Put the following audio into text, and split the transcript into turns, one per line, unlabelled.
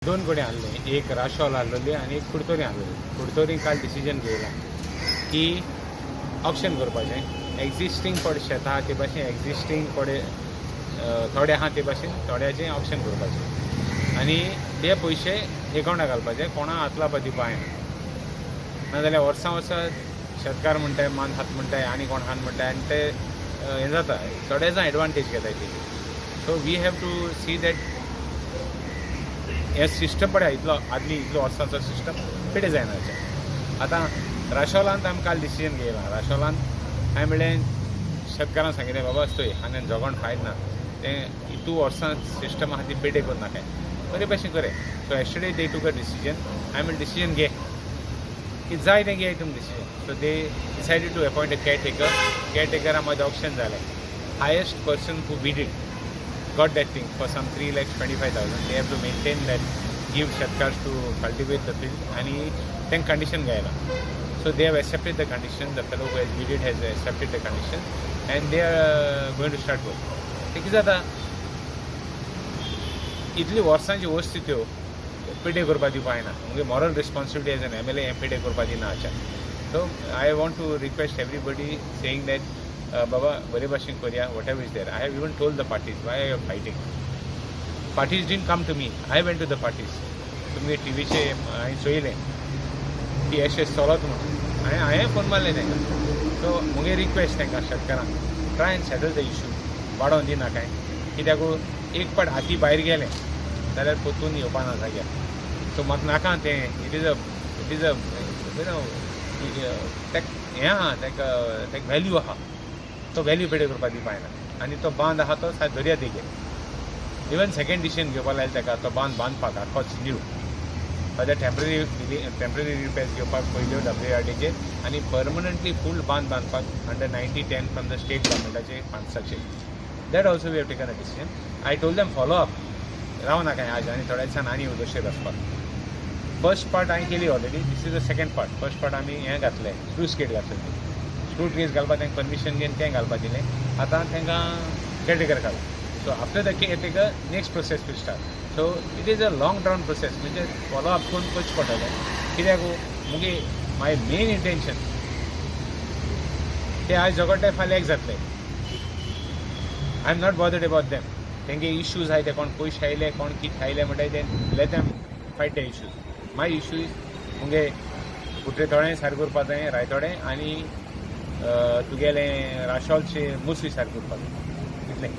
दोन कडेन आहले, एक राशोल आहलोली आनी एक कुडतरी आहलोली. कुडतरी काल डिसिजन घेयला की ऑक्शन करपाचें. एग्जिस्टींग पळय शेतां आहा ते भाशेन, एग्जिस्टींग पळय थोडे आहा ते भाशेन थोड्याचें ऑक्शन करपाचें आनी ते पयशे एकावंटाक घालपाचे, कोणा हात लावपा दिवपा जायना. नाजाल्यार वर्सां वर्सां शेतकार म्हणटाय मान हात म्हणटाय आनी कोण हात म्हणटाय आनी ते हें जाता, थोडे जाण एडवांटेज घेताय तेजी. So we have to see that हें सिस्टम पळय इतलो आदली इतलो वर्सांचो सिस्टम पेडे जायना. आतां राशोलांत आमी काल डिसिजन घेयला. राशोलांत हांवें म्हणलें शेतकारांक सांगिल्लें, बाबा चोय हांगा जगोण फायद ना, तें इतू वर्सां सिस्टम आहा ती पेडे करूं नाकाय, बरे भाशेन करे. So yesterday they took a decision. हांवें म्हणलें डिसिजन घे की जाय तें घे तुमी decision. So they decided to appoint a caretaker. Care टेकरा मदें ऑक्शन जालें. Highest person who bid it got that thing for some 3,25,000. They have to maintain that, give शेतकार to cultivate the field आनी तेंकां कंडिशन घायला. So they have accepted the condition. The fellow who has bidded has accepted the condition and they are going to start work. तें कितें जाता, इतली वर्सांची वस्ती त्यो पेडे करपा दिवपा जायना. मुगे moral responsibility as an MLA हें पेडे करपा दिना आच्या. So I want to request everybody saying that बाबा बरे भाशेन करया, whatever is there. I have even told the parties, why are fighting? Parties didn't come to me, I went to the parties. तुमगे टिवीचे हांवें चोयलें की अशें चलत म्हणून हांवें फोन मारलें तांकां. सो मुगे रिक्वेस्ट तांकां शेतकारांक, try and settle the issue, वाडोवन दिना कांय, कित्याक एक पाट हाती भायर गेलें जाल्यार परतून येवपा ना जाग्यार. सो म्हाका नाका तें. It is a you know तेक हें आहा, तेका तेका व्हॅल्यू आहा, तो व्हॅल्यू पेडे करपा दिवपा जायना. आनी तो बांद आहा तो सायद दर्या देगेर. इवन सेकेंड डिसिजन घेवपा लायलें ताका, तो बांद बांदपाक आखोच न्यू, ताज्या टेंपररी रिपेर्स घेवपाक पयल्यो डब्ल्यू आर डीचेर आनी परमनंटली फूल बांद बांदपाक under 90-10 from the state गव्हर्मेंटाचे फंड्साचेर. That also we have taken a decision. I told them follow up राव नाका आज आनी थोड्या दिसान आनी उदोशेर वचपाक. फर्स्ट पार्ट हांवें केली already, this is the second part. First part आमी हें घातलें, स्लूस गेट घातलें. स्लूस गेट घालपाक तांकां परमिशन घेवन तें घालपाक दिलें. आतां तांकां केअरटेकर घाला. So after the caretaker next process will start. So it is a long term process, म्हणजे फॉलो अप करून करचें पडटलें. कित्याक मुगे माय मेन इंटेन्शन ते आयज झगडटाय, फाल्यां एक जातले. I am not bothered about them. तेंगे इश्यूज आहाय ते, कोण पयशे आयले कोण कितें आयले म्हणटाय ते, let them fight the issues. My issue is मुगे कुट्रे थोडें सारकें करपा जाय, रायतोडें आनी तुगेलें राशोलचें मुसवी सारकें करपा जाय, इतलें.